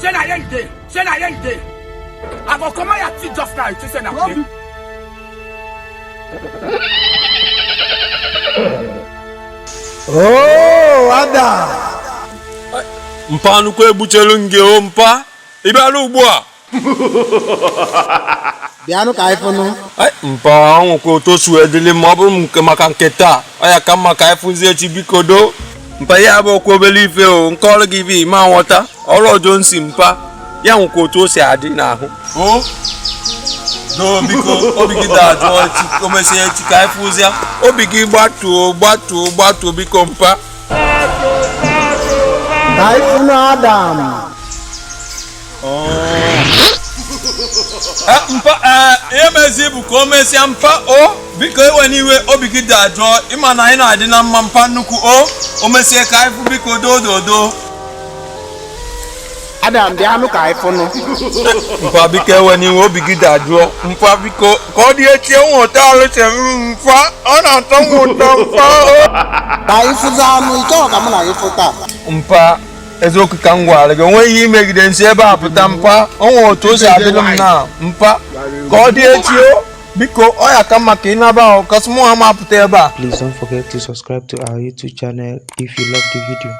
Say na here you dey. Say na here you dey. I go comot your teeth just now. You think say na play? Oh, Ada. Mpa nnukwu egbuchelu m gị o mpa. Ị bịala ugbu a. Bịanụ ka anyị fụnụ. Ai, mpa ọnwụkwa otu o si wee dịrị ma ọ bụrụ m nke maka nke taa ọ ya ka mma ka anyị fụzie echi biko do. Mpa ya bụ okwu obere ife o nke ọrụ gị bi ma nghọta ọrụ ọjọọ nsi mpa ya nwekwa otu o si adị n'ahụ. O doo biko obi gị dajụọ echi o mesie echi ka anyị fụzie obi gị gbatuo gbatuo gbatuo biko mpa. Ka anyị fụnụ Adam. Mpa ihe mezi bụ ka o mesịa mpa o biko ewe n'iwe obi gị dajụọ ịma na anyị na-adị na mma mpa nnukwu o o mesie ka anyị fụ biko doo doo doo. Adam bịanụ ka anyị fụnụ. Mpa biko ewe n'iwe obi gị dajụọ mpa biko ka ọ dị echi enwe ụtọ alụsị m mpa ọ na-atọ m ụtọ mpa o. Ka anyị fụzi anụ ị chọrọ ka mụ na gị fụ taa. Mpa eziokwu ka m gwara gị onweghị ihe imegide nsi ebe a pụta mpa o nwere otu o si adịrị m na mpa ka ọ dị echi o biko ọ ya ka mma ka ị naba ahụ kasị mụ ha ma apụta ebe a. Please don't forget to subscribe to our YouTube channel if you love the video.